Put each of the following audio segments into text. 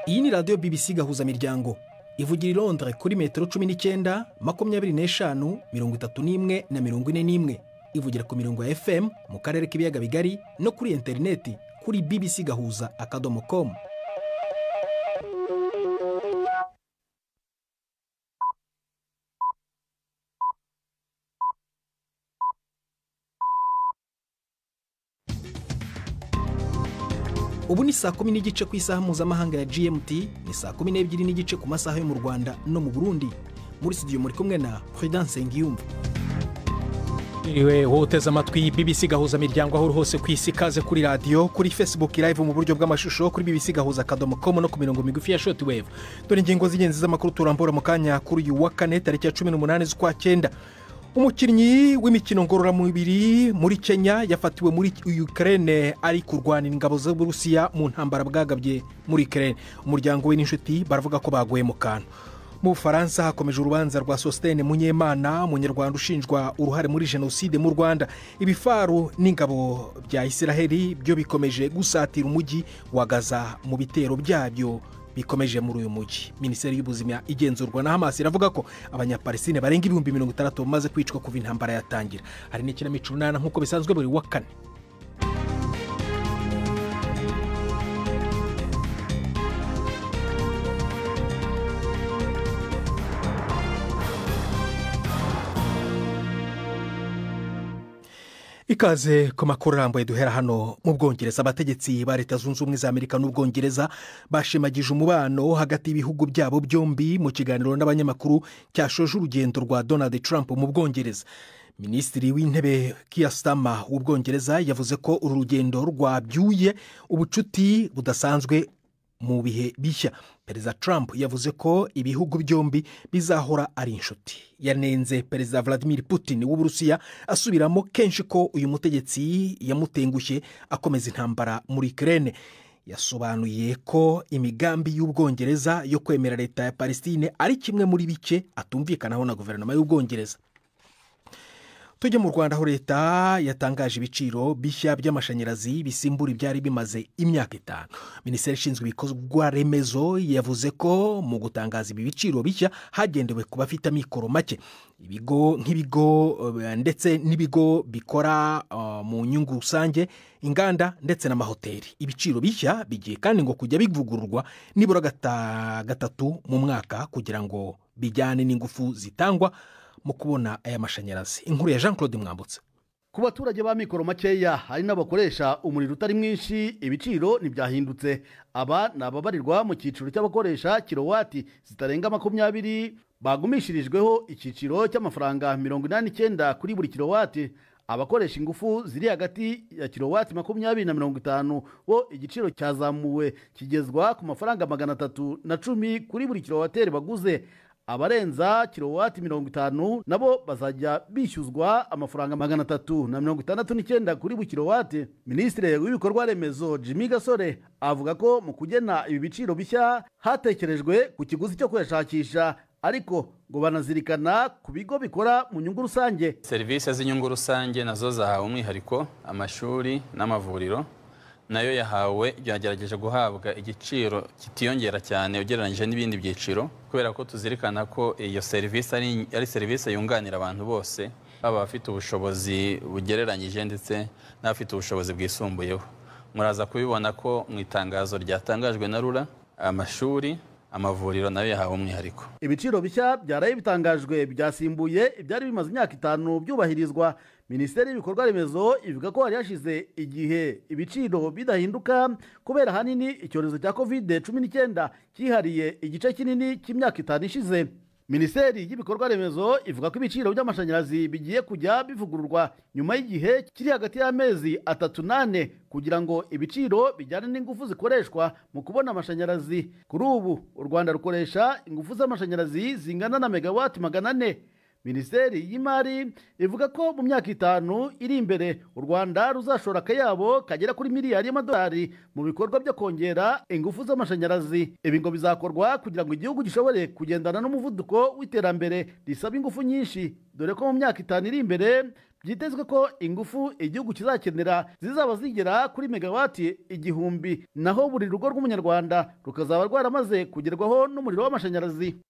Iyi ni radiyo BBC Gahuzamiryango ivugira i Londres kuri metero 19, 25, 31 na 41. Ivugira ku mirongo ya FM mu karere k'ibiyaga bigari no kuri interineti kuri bbcgahuza.com. Ubu ni saa 10:15 ku isaha mpuzamahanga ya GMT, ni saa 12:15 ku masaha yo mu Rwanda no mu Burundi. Muri studio muri kumwe na Prudence Ngiyumva. Iriwe wowe uteze amatwi BBC Gahuzamiryango aho uri hose ku isi, ikaze kuri radiyo, kuri Facebook live mu buryo bw'amashusho, kuri bbcgahuza.com no ku mirongo migufi ya shortwave. Dore ingingo z'ingenzi z'amakuru turambura mu kanya kuri uyu wa kane tariki ya 18 z'ukwa cyenda. Umukinnyi w'imikino ngororamubiri muri Kenya yafatiwe muri Ukraine ari kurwanira ingabo z'Uburusiya mu ntambara bwagabye muri Ukraine. Umuryango we n'inshuti baravuga ko baguye mu kantu. Mu Bufaransa hakomeje urubanza rwa Sosthène Munyemana, umunyarwanda ushinjwa uruhare muri jenoside mu Rwanda. Ibifaru n'ingabo bya Isiraheli byo bikomeje gusatira umujyi wa Gaza mu bitero byabyo bikomeje muri uyu mujyi. Minisiteri y'ubuzima igenzurwa na Hamas iravuga ko abanyapalestine barenga 60,000 bamaze kwicwa kuva intambara yatangira. Hari n'ikinamico urunana nk'uko bisanzwe buri wa kane. Ikaze ku makuru arambuye duhera hano mu Bwongereza. Abategetsi ba Leta Zunze Ubumwe za Amerika n'Ubwongereza bashimagije umubano hagati y'ibihugu byabo byombi mu kiganiro n'abanyamakuru cyashoje urugendo rwa Donald Trump mu Bwongereza. Minisitiri w'Intebe Keir Starmer w'Ubwongereza yavuze ko uru rugendo rwabyuye ubucuti budasanzwe mu bihe bishya. Perezida Trump yavuze ko ibihugu byombi bizahora ari inshuti. Yanenze Perezida Vladimir Putin w'Uburusiya, asubiramo kenshi ko uyu mutegetsi yamutengushye akomeza intambara muri Ukraine. Yasobanuye ko imigambi y'Ubwongereza yo kwemera leta ya Palestine ari kimwe muri bike atumvikanaho na guverinoma y'Ubwongereza. Tujye mu Rwanda aho leta yatangaje ibiciro bishya by'amashanyarazi bisimbura ibyari bimaze imyaka 5. Minisiteri ishinzwe ibikorwa remezo yavuze ko mu gutangaza ibi biciro bishya hagendewe ku bafite amikoro make. Ibigo nk'ibigo ndetse n'ibigo bikora mu nyungu rusange, inganda ndetse n'amahoteli. Ibiciro bishya bigiye kandi ngo kujya bivugururwa nibura gatatu mu mwaka kugira ngo bijyane n'ingufu zitangwa mu kubona aya mashanyarazi. Inkuru ya Jean Claude Mwambutse. Ku baturage ba mikoro makeya hari n'abakoresha umuriro utari mwinshi, ibiciro ntibyahindutse. Aba ni ababarirwa mu cyiciro cy'abakoresha kilowati zitarenga 20 bagumishirijweho icyiciro cy'amafaranga 89 kuri buri kilowati. Abakoresha ingufu ziri hagati ya kilowati 20 na 50 bo igiciro cyazamuwe kigezwa ku mafaranga 310 kuri buri kilowateri baguze. Abarenza kilowati 50 nabo bazajya bishyuzwa amafaranga 369 kuri buri kilowati. Minisitiri w'ibikorwa remezo Jimmy Gasore avuga ko mu kugena ibi biciro bishya hatekerejwe ku kiguzi cyo kuyashakisha, ariko ngo banazirikana ku bigo bikora mu nyungu rusange. Serivisi z'inyungu rusange nazo zahawe umwihariko, amashuri n'amavuriro nayo yahawe, yagerageje guhabwa igiciro kitiyongera cyane ugereranyije n'ibindi byiciro, kubera ko tuzirikana ko iyo serivisi ari serivisi yunganira abantu bose, baba abafite ubushobozi bugereranyije ndetse n'abafite ubushobozi bwisumbuyeho. Muraza kubibona ko mu itangazo ryatangajwe na RURA, amashuri, amavuriro nayo yahawe umwihariko. Ibiciro bishya byaraye bitangajwe byasimbuye ibyari bimaze imyaka 5 byubahirizwa. Minisiteri y'ibikorwa remezo ivuga ko hari hashize igihe ibiciro bidahinduka kubera ahanini icyorezo cya COVID-19 cyihariye igice kinini cy'imyaka 5 ishize. Minisiteri y'ibikorwa remezo ivuga ko ibiciro by'amashanyarazi bigiye kujya bivugururwa nyuma y'igihe kiri hagati y'amezi 3 na 4 kugira ngo ibiciro bijyane n'ingufu zikoreshwa mu kubona amashanyarazi. Kuri ubu u Rwanda rukoresha ingufu z'amashanyarazi zingana na megawati 400. Minisiteri y'Imari ivuga ko mu myaka 5 iri imbere u Rwanda ruzashora akayabo kagera kuri miliyari y'amadolari mu bikorwa byo kongera ingufu z'amashanyarazi. Ibi ngo bizakorwa kugira ngo igihugu gishobore kugendana n'umuvuduko w'iterambere risaba ingufu nyinshi, dore ko mu myaka 5 iri imbere byitezwe ko ingufu igihugu kizakenera zizaba zigera kuri megawati 1000, naho buri rugo rw'umunyarwanda rukazaba rwaramaze kugerwaho n'umuriro w'amashanyarazi.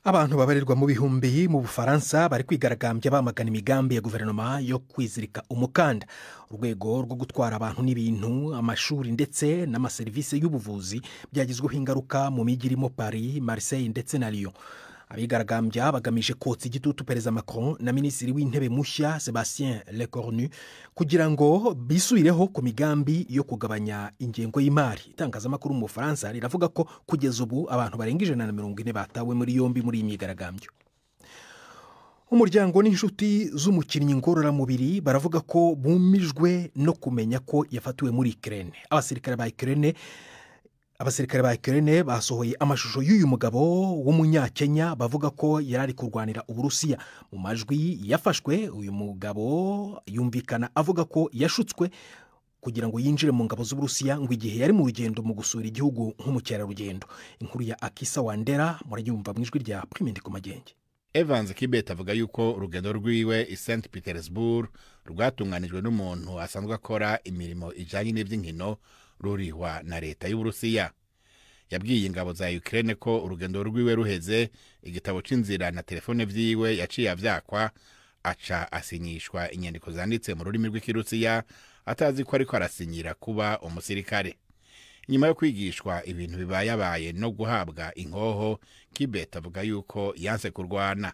Abantu babarirwa mu bihumbi mu Bufaransa bari kwigaragambya bamagana imigambi ya guverinoma yo kwizirika umukanda. Urwego rwo gutwara abantu n'ibintu, amashuri ndetse n'amaserivisi y'ubuvuzi byagizweho ingaruka mu mijyi irimo Paris, Marseille ndetse na Lyon. Abigaragambya bagamije kotsa igitutu Perezida Macron na Minisitiri w'Intebe mushya Sebastien Lecornu kugira ngo bisubireho ku migambi yo kugabanya ingengo y'imari. Itangazamakuru mu Bufaransa riravuga ko kugeza ubu abantu barenga 140 batawe muri yombi muri iyi myigaragambyo. Umuryango n'inshuti z'umukinnyi ngororamubiri baravuga ko bumijwe no kumenya ko yafatiwe muri Ukraine. Abasirikare ba Ukraine basohoye amashusho y'uyu mugabo w'umunyakenya bavuga ko yari ari kurwanira Uburusiya. Mu majwi yafashwe uyu mugabo yumvikana avuga ko yashutswe kugira ngo yinjire mu ngabo z'Uburusiya ngo igihe yari mu rugendo mu gusura igihugu nk'umukerarugendo. Inkuru ya Akisa Wandera murayumva mu ijwi rya Prime Ndikumagenge. Evans Kibet avuga yuko urugendo rwiwe i St Petersburg rwatunganijwe n'umuntu asanzwe akora imirimo ijanye n'ivy'inkino rurihwa na leta y'Uburusiya. Yabwiye ingabo za Ukraine ko urugendo rwiwe ruheze, igitabo c'inzira na telefone vyiwe yaciye avyakwa, aca asinyishwa inyandiko zanditse mu rurimi rw'Ikirusiya atazi ko ariko arasinyira kuba umusirikare. Nyuma yo kwigishwa ibintu bibayabaye no guhabwa inkoho, Kibet avuga yuko yanse kurwana.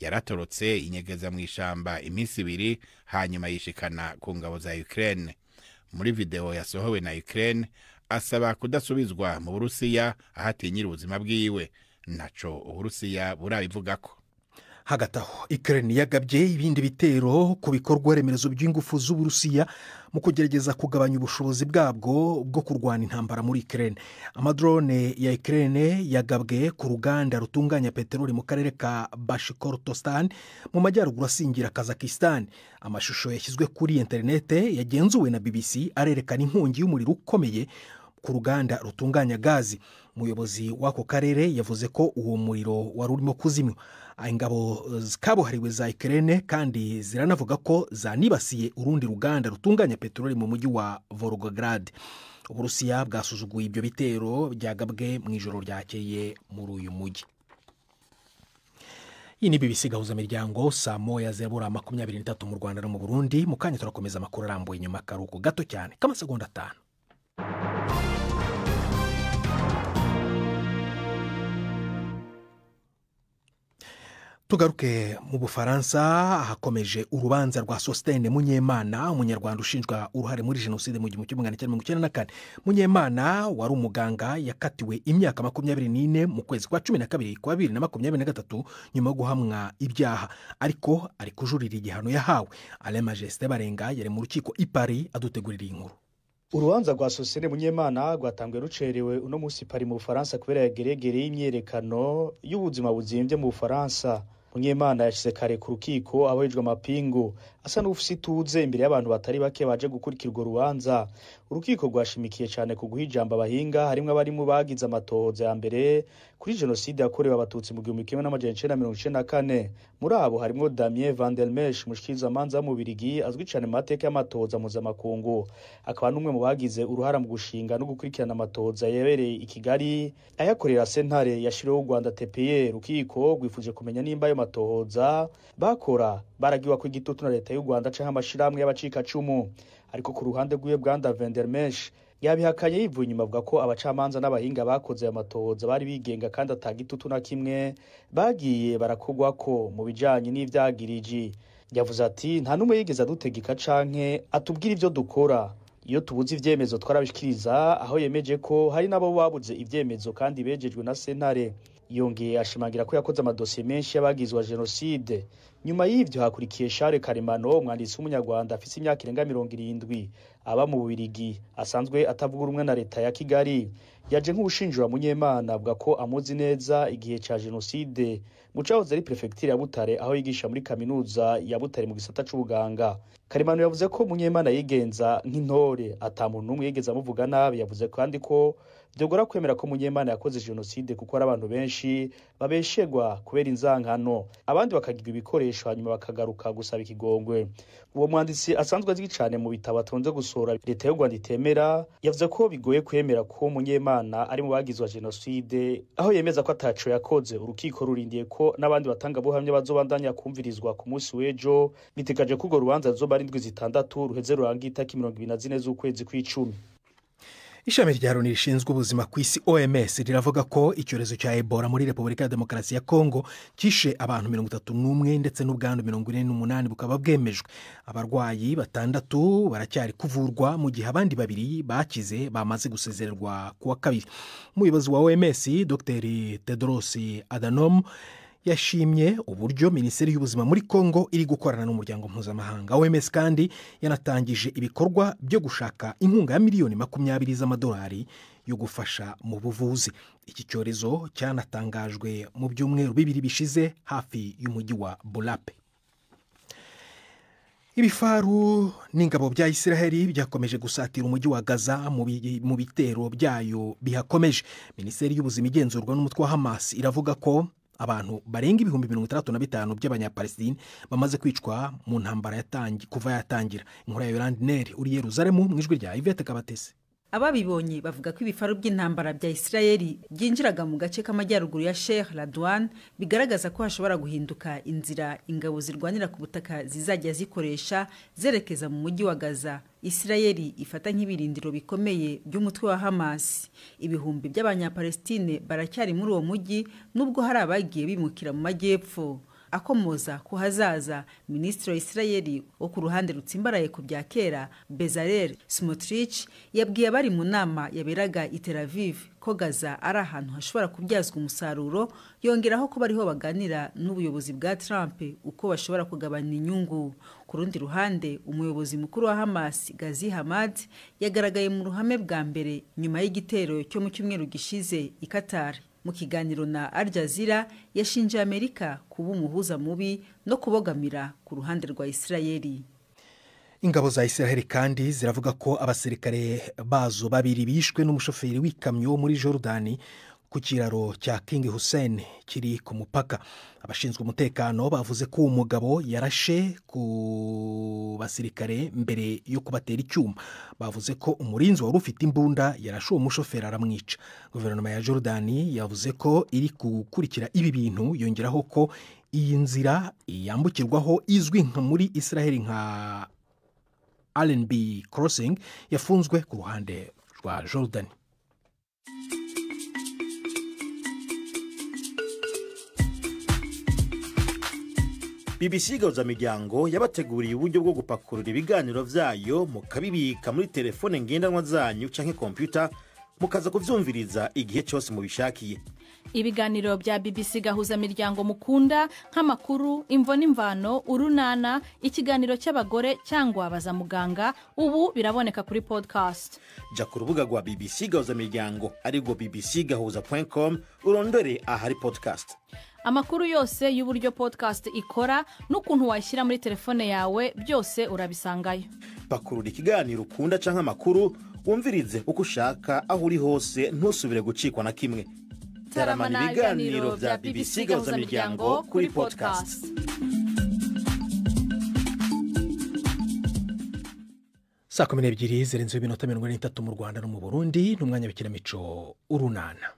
Yaratorotse inyegeza mu ishamba iminsi 2 hanyuma yishikana ku ngabo za Ukraine. Muri video yasohowe na Ukraine asaba kudasubizwa mu Burusiya ahatinyira ubuzima bwiwe. Naco Uburusiya burabivugako. Hagati aho Ukraine yagabye ibindi bitero ku bikorwa remezo by'ingufu z'Uburusiya mu kugerageza kugabanya ubushobozi bwabwo bwo kurwana intambara muri Ukraine. Amadrone ya Ukraine yagabwe ku ruganda rutunganya peteroli mu karere ka Bashkortostan mu majyaruguru asingira Kazakhstan. Amashusho yashyizwe kuri interinete yagenzuwe na BBC arerekana inkongi y'umuriro ukomeye ku ruganda rutunganya gazi. Umuyobozi w'ako karere yavuze ko uwo muriro wari urimo kuzimywa. Ingabo kabuhariwe za Ukraine kandi ziranavuga ko zanibasiye urundi ruganda rutunganya peteroli mu mujyi wa Volgograd. Uburusiya bwasuzuguye ibyo bitero byagabwe mu ijoro ryakeye muri uyu mujyi. Iyi ni BBC Gahuza Miryango, saa 1:23 mu Rwanda no mu Burundi. Mu kanya turakomeza amakuru arambuye nyuma akaruhuko gato cyane k'amasegonda 5. Tugaruke mu Bufaransa hakomeje urubanza rwa Sostene Munyemana, umunyarwanda ushinjwa uruhare muri jenoside mu 1994. Munyemana wari umuganga yakatiwe imyaka 24 mu kwezi kwa 12 kwa 2023 nyuma yo guhamwa ibyaha, ariko ari kujurira igihano yahawe. Alain Majesté Barenga yari mu rukiko i Paris adutegurira inkuru. Urubanza rwa Sostene Munyemana rwatanzwe rucerewe uno munsi Paris mu Bufaransa kubera yageregere y'imyerekano y'ubuzima buzimbye mu Bufaransa. Munyemana yashize kare ku rukiko abohejwe amapingu asa n'ufise ituze imbere y'abantu batari bake baje gukurikira urwo rubanza. Urukiko rwashimikiye cyane ku guha ijambo abahinga harimwo abarimu bagize amatohoza ya mbere kuri jenoside yakorewe abatutsi mu 1994. Muri abo harimwo Damien Van der Mesch, umushikirizamanza w'Umubirigi azwi cyane mu mateka y'amatohoza mpuzamakungu, akaba n'umwe mu bagize uruhara mu gushinga no gukurikirana amatohoza yabereye i Kigali ayakorera sentare yashiriweho u Rwanda TPR. Urukiko rwifuje kumenya nimba ayo matohoza bakora baragiwa ku igitutu na leta y'u Rwanda canke amashirahamwe y'abacikacumu. Ariko ku ruhande rw'iwe Bwanda Van der Mesch yabihakanye yivuye inyuma avuga ko abacamanza n'abahinga bakoze aya matohoza bari bigenga kandi atagitutu na kimwe bagiye barakogwako mu bijanye n'ivyagiriji. Yavuze ati nta n'umwe yigeze adutegeka canke atubwira ivyo dukora, iyo tubuze ivyemezo twarabishikiriza, aho yemeje ko hari nabo babuze ivyemezo kandi bejejwe na sentare. Yongeye ashimangira ko yakoze amadosiye menshi y'abagizwe jenoside. Nyuma y'ivyo hakurikiye Charles Karemano, umwanditsi w'umunyarwanda afise imyaka irenga 70 aba mu Bubiligi, asanzwe atavuga rumwe na leta ya Kigali. Yaje nk'ushinjura Munyemana, avuga ko amuzi neza igihe ca jenoside mu cahoze ari prefecture ya Butare, aho yigisha muri kaminuza ya Butare mu gisata c'ubuganga. Karemano yavuze ko Munyemana yigenza nk'intore, ata muntu n'umwe yigeze amuvuga nabi. Yavuze kandi ko byogora kwemera ko Munyemana yakoze jenoside kuko ari abantu benshi babeshegwa kubera inzankano, abandi bakagirwa ibikoresho hanyuma bakagaruka gusaba ikigongwe. Uwo mwanditsi asanzwe azwi cyane mu bitabo atonze gusohora leta y'u Rwanda itemera, yavuze ko bigoye kwemera ko Munyemana ari mu bagizwe jenoside, aho yemeza ko ataco yakoze. Urukiko rurindiye ko n'abandi batangabuhamya bazobandanya kumvirizwa ku munsi w'ejo. Bitegaje ko urwo rubanza ruzoba ari indwi 6 ruheze rurangiye itariki 24 z'ukwezi kw'icumi. Ishami rya Loni rishinzwe ubuzima ku isi OMS riravuga ko icyorezo cya Ebola muri Repubulika ya Demokarasi ya Kongo kishe abantu 31 ndetse n'ubwandu 48 bukaba bwemejwe. Abarwayi 6 baracyari kuvurwa mu gihe abandi 2 bakize bamaze gusezererwa kuwa kabiri. Umuyobozi wa OMS Dr Tedros Adhanom yashimye uburyo Minisiteri y'Ubuzima muri Kongo iri gukorana n'umuryango mpuzamahanga. OMS kandi yanatangije ibikorwa byo gushaka inkunga ya miliyoni 20 z'amadolari yo gufasha mu buvuzi. Iki cyorezo cyanatangajwe mu byumweru 2 bishize hafi y'umujyi wa Bulape. Ibifaru n'ingabo bya Isiraheli byakomeje gusatira umujyi wa Gaza mu bitero byayo bihakomeje. Minisiteri y'Ubuzima igenzurwa n'umutwe wa Hamas iravuga ko abantu barenga 65,000 by'abanyapalestine bamaze kwicwa mu ntambara kuva yatangira. Inkuru ya Yolande Neri uri Yerusalemu mu ijwi rya Yvette Kabatesi. Ababibonye bavuga ko ibifaru by'intambara bya Isirayeli byinjiraga mu gace k'amajyaruguru ya Sheikh Radwan, bigaragaza ko hashobora guhinduka inzira ingabo zirwanira ku butaka zizajya zikoresha zerekeza mu mujyi wa Gaza. Isirayeli ifata nk'ibirindiro bikomeye by'umutwe wa Hamas. Ibihumbi by'abanyapalestine baracyari muri uwo mujyi nubwo hari abagiye bimukira mu majyepfo. Akomoza ku hazaza, Minisitiri wa Isirayeli wo ku ruhande rutsimbaraye ku bya kera Bezalel Smotrich yabwiye abari mu nama yaberaga i Tel Aviv ko Gaza ari ahantu hashobora kubyazwa umusaruro, yongeraho ko bariho baganira n'ubuyobozi bwa Trump uko bashobora kugabanya inyungu. Ku rundi ruhande, umuyobozi mukuru wa Hamas Ghazi Hamad yagaragaye mu ruhame bwa mbere nyuma y'igitero cyo mu cyumweru gishize i Qatar. Mu kiganiro na Al Jazeera yashinje Amerika kuba umuhuza mubi no kubogamira ku ruhande rwa Isirayeli. Ingabo za Isiraheli kandi ziravuga ko abasirikare bazo 2 bishwe n'umushoferi w'ikamyo muri Jordani ku kiraro cya King Hussein kiri ku mupaka. Abashinzwe umutekano bavuze ko uwo mugabo yarashe ku basirikare mbere yo kubatera icyuma. Bavuze ko umurinzi wari ufite imbunda yarashe uwo mushoferi aramwica. Guverinoma ya Jordani yavuze ko iri gukurikira ibi bintu, yongeraho ko iyi nzira yambukirwaho izwi nka muri Israel nka Allenby Crossing yafunzwe ku ruhande rwa Jordani. BBC Gahuzamiryango yabateguriye uburyo bwo gupakurura ibiganiro vyayo mukabibika muri telefone ngendanwa zanyu canke computer, mukaza kuvyumviriza igihe cyose mubishakiye. Ibiganiro bya BBC Gahuzamiryango mukunda nk'amakuru, imvo n'imvano, urunana, ikiganiro cy'abagore cyangwa baza muganga, ubu biraboneka kuri podcast. Ja ku rubuga rwa BBC Gahuzamiryango arirwo bbcgahuza.com urondore ahari podcast. Amakuru yose y'uburyo podcast ikora n'ukuntu wayishyira muri telefone yawe byose urabisangayo. Pakurura ikiganiro ukunda canke amakuru wumvirize uko ushaka aho uri hose, ntusubire gucikwa na kimwe. Taramana ibiganiro bya BBC Gahuzamiryango kuri podcast. Saa 12 zirenze iminota 43 mu Rwanda no mu Burundi, n'umwanya w'ikinamico Urunana.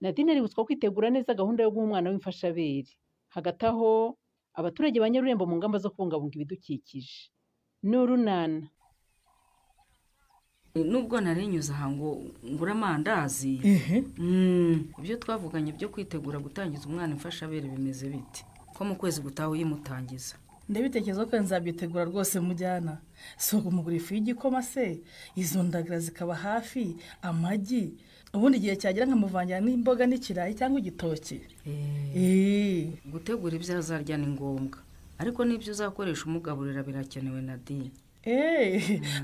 Nadine aributswa kwitegura neza gahunda yo guha umwana w'imfashabere. Hagati aho abaturage ba Nyarurembo mu ngamba zo kubungabunga ibidukikije. N'urunana. Nubwo narinyuze aha ngo ngura amandazi, ibyo twavuganye byo kwitegura gutangiza umwana imfashabere bimeze bite? Ko mu kwezi gutaha uyimutangiza. Ndabitekereza ko nzabyitegura rwose mujyana. Si ukumugura ifu y'igikoma se, izo ndagara zikaba hafi, amagi, ubundi igihe cyagera nkamuvangira n'imboga n'ikirayi cyangwa igitoki. Gutegura ibyo azarya ni ngombwa, ariko n'ibyo uzakoresha umugaburira birakenewe Nadine.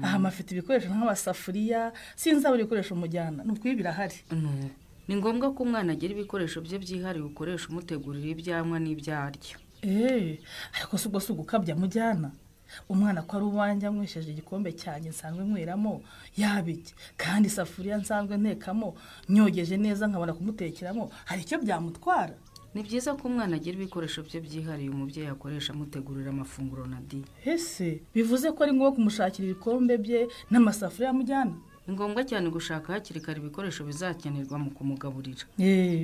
Aha mafite ibikoresho nk'amasafuriya, sinzabura ibikoresho mujyana, ni ukuri birahari. Ni ngombwa ko umwana agira ibikoresho bye byihariye ukoresha umutegurira ibyanywa n'ibyo arya. Ariko si ubwo si ugukabya mujyana. Umwana ko ari uwanjye anywesheje igikombe cyanjye nsanzwe nkweramo yabiki, kandi isafuriya nsanzwe ntekamo nyogeje neza nkabona kumutekeramo, hari icyo byamutwara? Ni byiza ko umwana agira ibikoresho bye byihariye umubyeyi akoresha amutegurira amafunguro Nadine. Ese bivuze ko ari ngombwa kumushakira ibikombe bye n'amasafuriya mujyana? Ni ngombwa cyane gushaka hakiri kare ibikoresho bizakenerwa mu kumugaburira,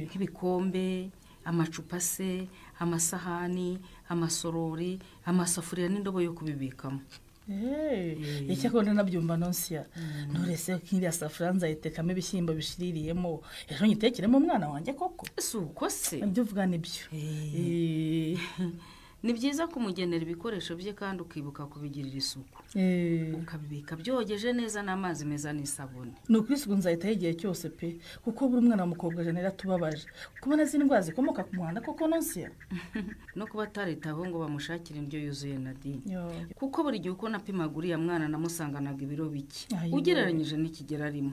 nk'ibikombe, amacupa se, amasahani, amasorori, amasafuriya n'indobo yo kubibikamo. Icyakora nabyumva Nonsiya. Nturese nk'iriya safuriya nzayitekamo ibishyimbo bishiririyemo, ejo nyitekeremo umwana wanjye koko? Si uko se? Ibyo uvuga nibyo. Ni byiza kumugenera ibikoresho bye kandi ukibuka kubigirira isuku, ukabibika byogeje neza n'amazi meza n'isabune. Ni ukuri isuku nzayitaho igihe cyose pe, kuko buri mwana w'umukobwa Jeanette atubabaje kubona izi ndwara zikomoka ku muhanda koko Nonsiya. No kuba ataritaho ngo bamushakire indyo yuzuye Nadine, kuko buri gihe uko napimaga uriya mwana namusanganaga ibiro bike ugereranyije n'ikigero arimo.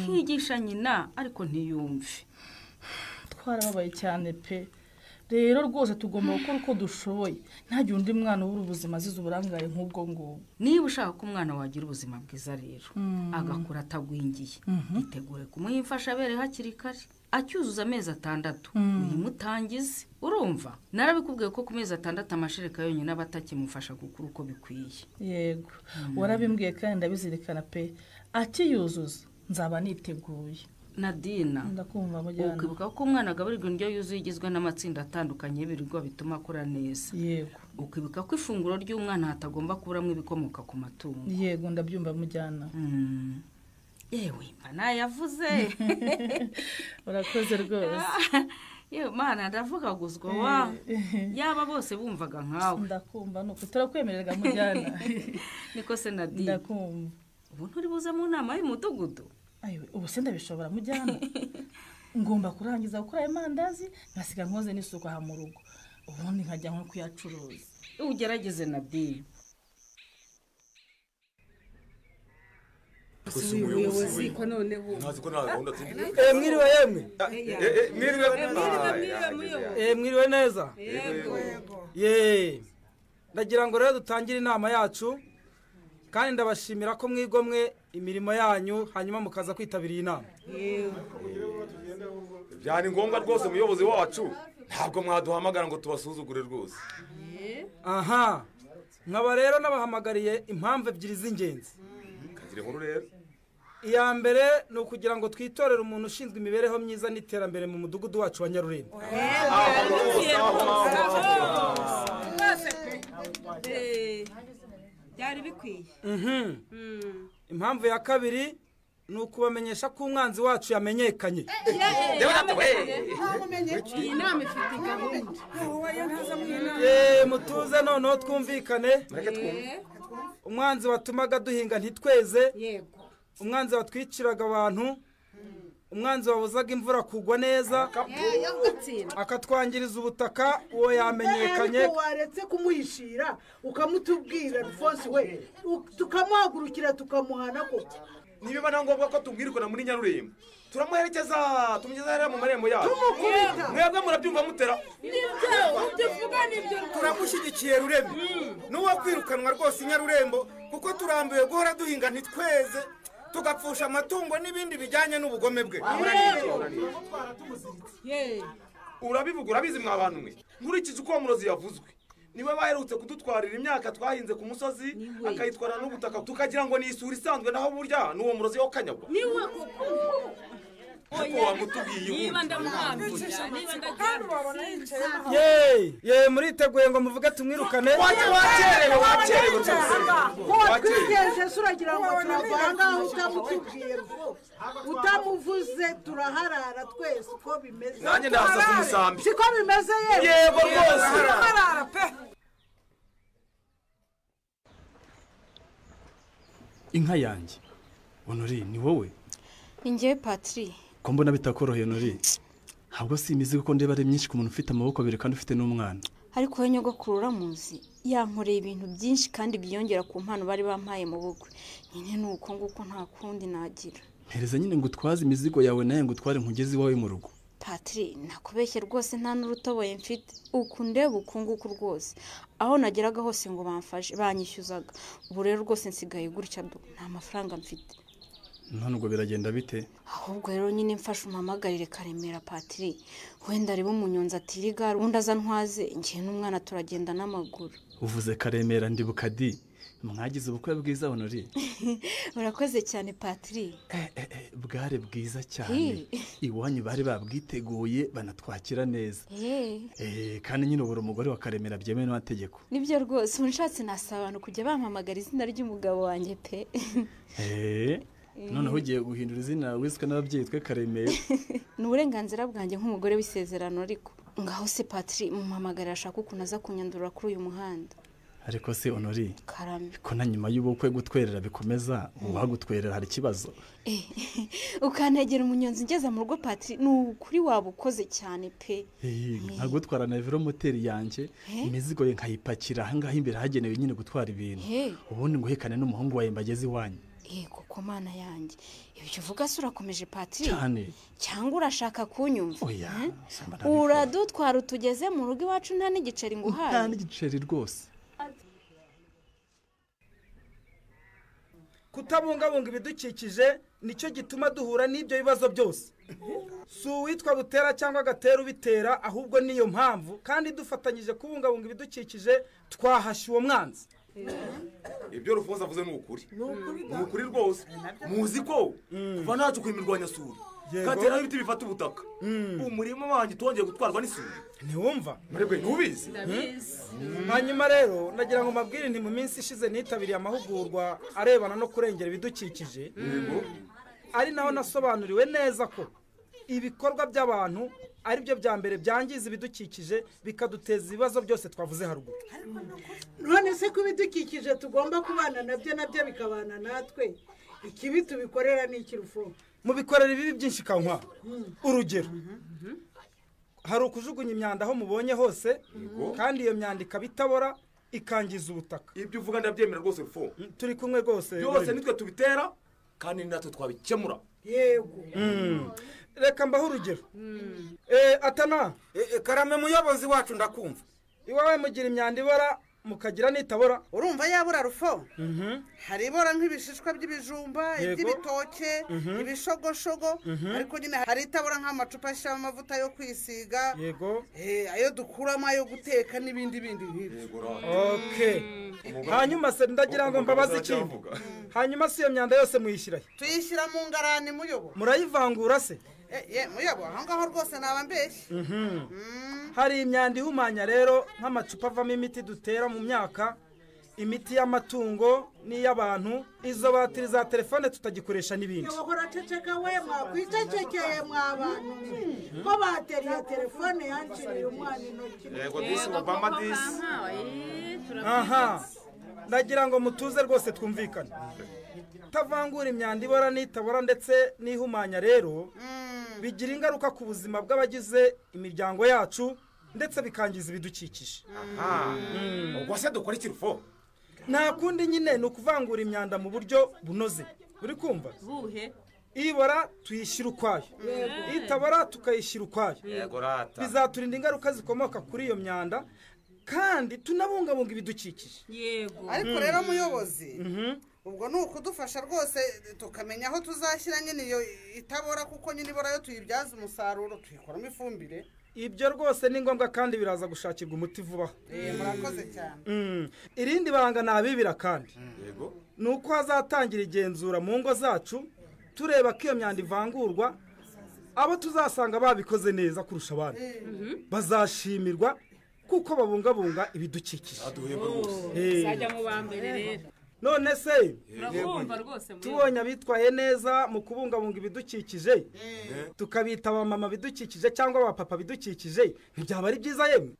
Nkigisha nyina ariko ntiyumve. Twarababaye cyane pe. Rero rwose tugomba gukora uko dushoboye ntagire undi mwana ubura ubuzima azize uburangare nk'ubwo ngubwo. Niba ushaka ko umwana wagira ubuzima bwiza rero agakura atagwingiye, itegure kumuha imfashabere hakiri kare acyuzuza amezi 6 uyimutangize. Urumva narabikubwiye ko ku mezi 6 amashereka yonyine aba atakimufasha gukura uko bikwiye. Yego warabimbwiye kandi ndabizirikana pe, akiyuzuza nzaba niteguye. Nadina, ndakumva mujyana. Ukibuka ko umwana agaburirwa indyo yuzuye igizwe n'amatsinda atandukanye y'ibiribwa bituma akura neza. Yego. Ukibuka ko ifunguro ry'umwana hatagomba kuburamo ibikomoka ku matungo. Yego ndabyumva mujyana. Yewe mana yavuze. Urakoze rwose. Yewe mana ndavugaguzwa wa. Yaba bose bumvaga nkawe. Ndakumva nuko turakwemererwa mujyana. Niko se Nadine. Ndakumva. Ubu nturi buze mu nama y'umudugudu? Ayiwe ubu se ndabishobora mujyana. Ngomba kurangiza gukora ayo mandazi nkasiga nkoze n'isuku aha mu rugo, ubundi nkajya nko kuyacuruza. Ugerageze Nadine. Mwiriwe yemwe. Mwiriwe neza. Ye. Ndagira ngo rero dutangire inama yacu, kandi ndabashimira ko mwigomwe imirimo yanyu hanyuma mukaza kwitabira iyi nama. Byari ngombwa rwose muyobozi wacu, ntabwo mwaduhamagara ngo tubasuzugure rwose. Aha, nkaba rero nabahamagariye impamvu ebyiri z'ingenzi. Kagire inkuru rero. Iya mbere ni ukugira ngo twitorere umuntu ushinzwe imibereho myiza n'iterambere mu mudugudu wacu wa Nyarurembo. Byari bikwiye. Impamvu ya kabiri ni ukubamenyesha ko umwanzi wacu yamenyekanye. Iyi nama ifite gahunda. Mutuze noneho twumvikane. Umwanzi watumaga duhinga ntitweze, umwanzi watwiciraga abantu, umwanzi wabuzaga imvura kugwa neza, akatwangiriza ubutaka, uwo yamenyekanye. Ariko waretse kumuhishira ukamutubwira Alphonse we, tukamuhagurukira tukamuhana koko. Niba na ngombwa ko tubwirikana muri Nyarurembo, turamuherekeza tumugeza hariya mu marembo yacu. Mwebwe murabyumva mutera. Turamushyigikiye Rurembo, n'uwo kwirukanwa rwose Nyarurembo, kuko turambiwe guhora duhinga ntitweze, tugapfusha amatungo n'ibindi bijyanye n'ubugome bwe. Urabivuga urabizi mwa bantu mwe. Nkurikije uko murozi yavuzwe, niwe baherutse kudutwarira imyaka twahinze ku musozi, akayitwara n'ubutaka tukagira ngo ni isuri isanzwe, naho burya n'uwo murozi wo kanyagwa. Niwe koko. Ye muriteguye ngo muvuge tumwirukane? Wakerewe wakerewe rwose. Watwigeje se uragira ngo turavanga utamutubwiye utamuvuze turaharara twese uko bimeze. Nanjye ndasasa umusambi. Siko bimeze yewe. Yego rwose. Turaharara pe. Inka yanjye. Honori ni wowe? Ni njyewe Patri. Ko mbona bitakoroheye Honori? Ntabwo si imizigo ko ndeba ari myinshi ku muntu ufite amaboko abiri kandi ufite n'umwana. Ariko we nyogokuru uramuzi, yankoreye ibintu byinshi kandi byiyongera ku mpano bari bampaye mu bukwe. Nyine ni uko nguko nta kundi nagira. Mpereza nyine ngo utwaze imizigo yawe nawe ngo utware nkugeze iwawe mu rugo. Patri, nakubeshye rwose nta n'urutoboye mfite. Uku ndeba uku nguku rwose. Aho nageraga hose ngo bamfashe, banyishyuzaga. Ubu rero rwose nsigaye gutya do, nta mafaranga mfite. None ubwo biragenda bite? Ahubwo rero nyine mfashe umpamagarire Karemera Patri. Wenda arebe umunyonzi atira igare, undi aza ntwaze, njye n'umwana turagenda n'amaguru. Uvuze Karemera ndibuka di. Mwagize ubukwe bwiza Honori. Urakoze cyane Patri. Bwari bwiza cyane. Iwanyu bari babwiteguye banatwakira neza. Kandi nyine ubura umugore wa Karemera byemewe n'amategeko. Nibyo rwose, unshatse nasaba abantu kujya bampamagara izina ry'umugabo wanjye pe. Noneho ugiye guhindura izina wiswe n'ababyeyi twe Karemera. Ni uburenganzira bwanjye nk'umugore w'isezerano ariko. Ngaho se Patri mumpamagarira ashaka ukuntu aza kunyandurura kuri uyu muhanda. Ariko se Honori, Karame, ko na nyuma y'ubukwe gutwerera bikomeza, uwagutwerera hari ikibazo? Ukantegera umunyonzi ngeze mu rugo Patri, ni ukuri waba ukoze cyane pe. Nkagutwara na velomoteri yanjye, imizigo ye nkayipakira ahangaha imbere hagenewe nyine gutwara ibintu, ubundi nguhekane n'umuhungu wawe mbageze iwanyu. Koko mana yanjye, ibyo uvuga se urakomeje Patri? Cyane. Cyangwa urashaka kunyumva? Oya, uradutwara utugeze mu rugo iwacu nta n'igiceri nguhaye. Nta n'igiceri rwose. Kutabungabunga ibidukikije nicyo gituma duhura n'ibyo bibazo byose. Si uwitwa Butera cyangwa Gatera ubitera, ahubwo niyo mpamvu kandi dufatanyije kubungabunga ibidukikije twahashye uwo mwanzi. Ibyo Rufonse avuze ni ukuri. Ni ukuri rwose. Muzi ko kuva ntacu kwimirwanyasuri kateraho ibiti bifata ubutaka, umurima wanjye utongeye gutwarwa n'isuri. Ntiwumva? Mwebwe ntubizi? Hanyuma rero nagira ngo mbabwire nti mu minsi ishize nitabiriye amahugurwa arebana no kurengera ibidukikije, ari naho nasobanuriwe neza ko ibikorwa by'abantu ari byo bya mbere byangiza ibidukikije bikaduteza ibibazo byose twavuze haruguru. None se ko ibidukikije tugomba kubana nabyo nabyo bikabana natwe, ikibi tubikorera ni iki Rufo? Mubikorera ibibi byinshi kankwa. Urugero, hari ukujugunya imyanda aho mubonye hose, kandi iyo myanda ikaba itabora ikangiza ubutaka. Ibyo uvuga ndabyemera rwose Rufo. Turi kumwe rwose. Byose nitwe tubitera kandi natwe twabikemura. Yego. Reka mbaho urugero. Atana. Karame muyobozi wacu ndakumva. Iwawe mugira imyanda ibora mukagira nitabora. Urumva yabura Rufo? Hari ibora nk'ibishishwa by'ibijumba, iby'ibitoke, ibishogoshogo, ariko nyine hari itabora nk'amacupa ashyiramo amavuta yo kwisiga. Yego. Ayo dukuramo ayo guteka n'ibindi bindi nk'ibyo. Okay. Hanyuma se ndagira ngo mbabaze ikintu. Hanyuma se iyo myanda yose muyishyirahe? Tuyishyira mu ngarani muyobo. Murayivangura se? Muyobo, aho ngaho rwose naba mbeshye. Hari imyanda ihumanya rero nk'amacupa avamo imiti dutera mu myaka, imiti y'amatungo n'iy'abantu, izo batiri za telefone tutagikoresha n'ibindi. Wahora ceceka we, mwakwicecekeye mwa bantu ko bateri ya telefone yanciriye umwana intoki. Yego disi Obama disi. Aha, ndagira ngo mutuze rwose twumvikane. Kutavangura imyanda ibora n'itabora ndetse n'ihumanya rero bigira ingaruka ku buzima bw'abagize imiryango yacu ndetse bikangiza ibidukikije. Ubwo se dukora iki Rufo? Nta kundi nyine ni ukuvangura imyanda mu buryo bunoze. Uri kumva? Buhe? Ibora tuyishyira ukwayo, itabora tukayishyira ukwayo. Bizaturinda ingaruka zikomoka kuri iyo myanda kandi tunabungabunga ibidukikije. Yego. Ariko rero muyobozi, ubwo ni ukudufasha rwose tukamenya aho tuzashyira nyine iyo itabora, kuko nyine ibora yo tuyibyaza umusaruro tuyikoramo ifumbire. Ibyo rwose ni ngombwa kandi biraza gushakirwa umuti vuba. Murakoze cyane. Irindi banga nabibira kandi Yego. ni uko hazatangira igenzura mu ngo zacu tureba ko iyo myanda ivangurwa, abo tuzasanga babikoze neza kurusha abandi bazashimirwa kuko babungabunga ibidukikije. Uzajya mu ba mbere rero. None se tubonye abitwaye neza mu kubungabunga ibidukikije, tukabita abamama bidukikije cyangwa abapapa bidukikije, ntibyaba ari byiza yemwe?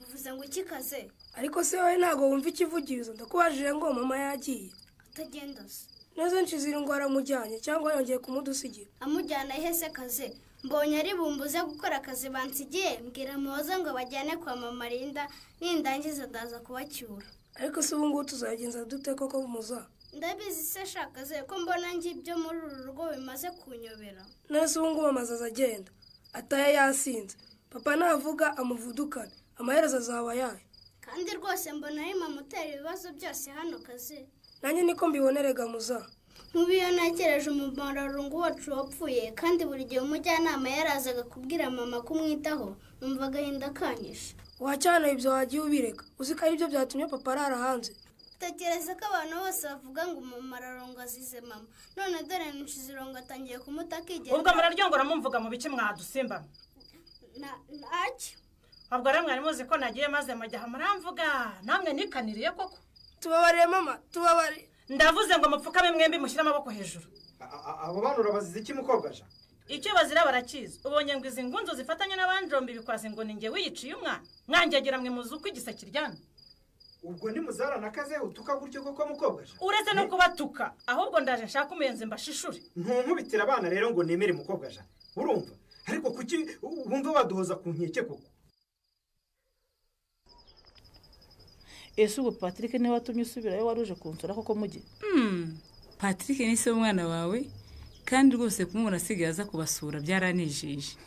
Uvuze ngo iki kaze? Ariko se wowe ntabwo wumva ikivugirizo? Ndakubajije ngo mama yagiye. Atagenda se. Neza Nshizirungu aramujyanye cyangwa yongeye kumudusigira? Amujyana ihe se kaze? Mbonye ari bumbuze gukora akazi bansigiye, mbwira Muhoza ngo bajyane kwa mama Linda, nindangiza ndaza kubacyura. Ariko se ubu ngubu tuzagenza dute koko Muza? Ndabizi se shakaze, ko mbona njye ibyo muri uru rugo bimaze kunyobera. None se ubu ngubu amaze azagenda ataye yasinze, papa navuga amuvudukane, amaherezo azaba ayahe? Kandi rwose mbona ari mama utera ibibazo byose hano kaze. Nanjye niko mbibonerega Muza. Nk'ubu iyo ntekereje umumararungu wacu wapfuye, kandi buri gihe umujyanama yarazaga kubwira mama kumwitaho, numva agahinda kanyishe. Wacyana ibyo wagiye ubireka, uzi ko aribyo byatumye papa arara hanze. Tekereza ko abantu bose bavuga ngo umumararungu azize mama, none dore Nshizirungu atangiye kumuta akigenda. Ubwo muraryongora mumvuga mu bice mwadusimba? Ntacyo. Ubwo rero mwari muzi ko nagiye maze mujya muramvuga, namwe nikaniriye koko. Tubabarire mama, tubabarire. Ndavuze ngo mupfukame mwembi mushyire amaboko hejuru. Abo bana urabaziza iki mukobwa ja? Icyo bazira barakizi. Ubonye ngo izi ngunzo zifatanye n'abanjombi bikwaze ngo ninjye wiyiciye umwana. Mwangegera mwe muzi uko igisa kiryana. Ubwo ni muzara nakaze utuka gutyo koko mukobwa ja? Uretse no kubatuka, ahubwo ndaje nshaka umuyenzi mbashishure. Ntunkubitira abana rero ngo nemere mukobwa ja. Urumva? Ariko kuki wumva baduhoza ku nkeke koko? Ese ubwo Patrick niwe watumye usubirayo wari uje kunsura koko mujye? Patrick ni se w'umwana wawe, kandi rwose kumubona asigaye aza kubasura byaranejeje.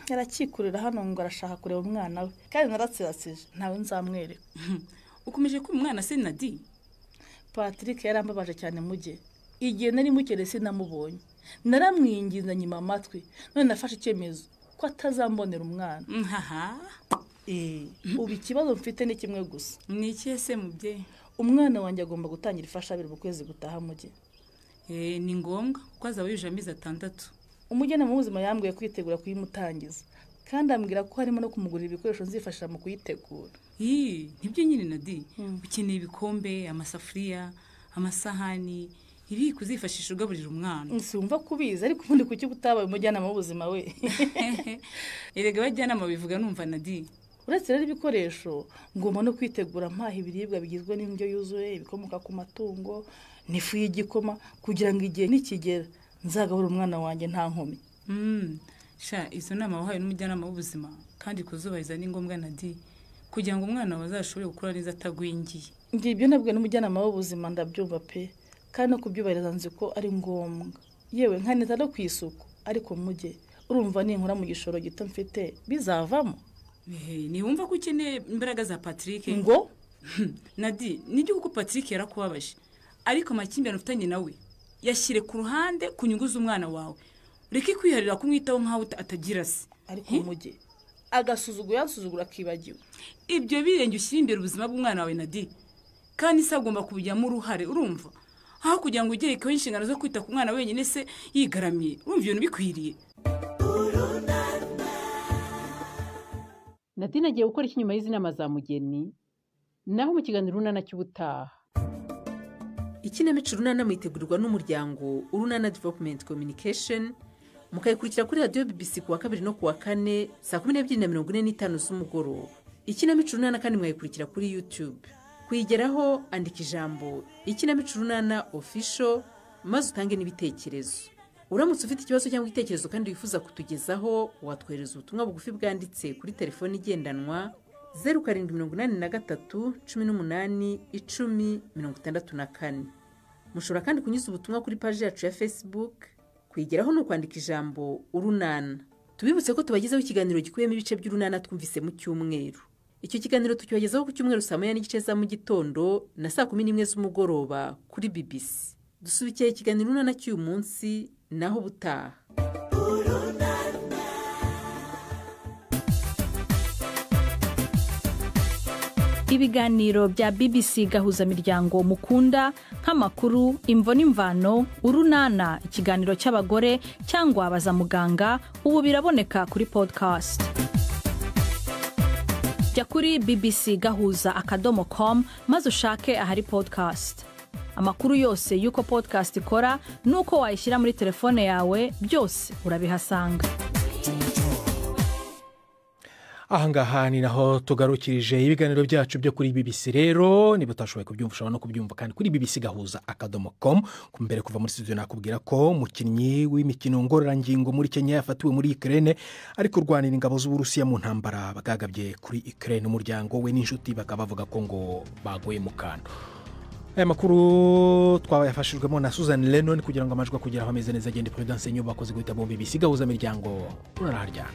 Yarakikurira hano ngo arashaka kureba umwana we, kandi naratsiratsije ntawe nzamwereka. Ukomeje kuba umwana se Nadi? Patrick yarambabaje cyane mujye. Igihe nari mukereye sinamubonye, naramwinginze nyima amatwi, none nafashe icyemezo ko atazambonera umwana. Ubu ikibazo mfite ni kimwe gusa. Ni ikihe se mubyeyi? Umwana wanjye agomba gutangira ifashabere mu kwezi gutaha mujye. Ni ngombwa kuko azaba yujuje amezi 6. Umujyanama w'ubuzima yambwiye kwitegura kuyimutangiza, kandi ambwira ko harimo no kumugurira ibikoresho nzifashisha mu kuyitegura. Nibyo nyine Nadi, ukeneye ibikombe, amasafuriya, amasahani, ibi kuzifashisha ugaburira umwana. Sinumva kubizi, ariko ubundi kuki utabaye umujyanama w'ubuzima we? Erega abajyanama bivuga numva Nadi. Uretse rero ibikoresho, ngomba no kwitegura mpaha ibiribwa bigizwe n'indyo yuzuye, ibikomoka ku matungo n'ifu y'igikoma, kugira ngo igihe nikigera nzagabura umwana wanjye nta nkomyi. Sha izo nama wahawe n'umujyanama w'ubuzima kandi kuzubahiriza ni ngombwa Nadi, kugira ngo umwana wawe azashobore gukura neza atagwingiye. Ngiye ibyo nabwiwe n'umujyanama w'ubuzima ndabyumva pe, kandi no kubyubahiriza nzi ko ari ngombwa. Yewe nkanita no ku isuku, ariko mujye urumva ninkura mu gishoro gito mfite bizavamo. Ntiwumva ko ukeneye imbaraga za Patrick? Ngo Nadi, nibyo kuko Patrick yarakubabaje, ariko amakimbirane ufitanye nawe yashyire ku ruhande ku nyungu z'umwana wawe. Ureke kwiharira kumwitaho nkaho atagira se. Ariko mujye agasuzuguro yansuzugura akibagiwe. Ibyo birenge ushyire imbere ubuzima bw'umwana wawe Nadi, kandi se agomba kubijyamo uruhare, urumva? Aho kugira ngo ugerekeho inshingano zo kwita ku mwana wenyine se yigaramiye, urumva ibintu bikwiriye. Nadine agiye gukora iki nyuma y'izi nama za Mugeni? Naho mu kiganiro Urunana cy'ubutaha. Ikinamico Urunana mwitegurirwa n'umuryango Urunana Development Communication, mukayikurikira kuri radiyo BBC kuwa 2 no kuwa 4 saa 12:45 z'umugoroba. Ikinamico Urunana kandi mwayikurikira kuri YouTube. Kuyigeraho andika ijambo Ikinamico Urunana Official maze utange n'ibitekerezo. Uramutse ufite ikibazo cyangwa igitekerezo kandi wifuza kutugezaho, watwohereza ubutumwa bugufi bwanditse kuri telefoni igendanwa 0783 18 10 64. Mushobora kandi kunyuza ubutumwa kuri paji yacu ya Facebook. Kuyigeraho ni ukwandika ijambo Urunana. Tubibutse ko tubagezaho ikiganiro gikubiyemo ibice by'Urunana twumvise mu cyumweru. Icyo kiganiro tukibagezaho ku cyumweru saa 1:30 za mu gitondo na saa 11 z'umugoroba kuri BBC. Dusubikiye ikiganiro Urunana cy'uyu munsi, naho ubutaha. Ibiganiro bya BBC Gahuzamiryango mukunda nk'amakuru, imvo n'imvano, Urunana, ikiganiro cy'abagore cyangwa baza muganga, ubu biraboneka kuri podcast. Jya kuri bbcgahuza.com maze ushake ahari podcast. Amakuru yose y'uko podcast ikora n'uko wayishyira muri telefone yawe byose urabihasanga. Ahangaha ni naho tugarukirije ibiganiro byacu byo kuri BBC. Rero niba utashoboye kubyumva, ushobora no kubyumva kandi kuri bbcgahuza.com. Mbere kuva muri studio, nakubwira ko umukinnyi w'imikino ngororangingo muri Kenya yafatiwe muri Ukraine ari kurwanira ingabo z'Uburusiya mu ntambara bagagabye kuri Ukraine. Umuryango we n'inshuti bakaba bavuga ko ngo baguye mu kantu. Aya makuru twayafashijwemo na Susan Lennon kugira ngo amajwi akugeraho ameze neza. Agende Prudence Nyubako guhita bombi BBC Gahuza Miryango, uraraharyana.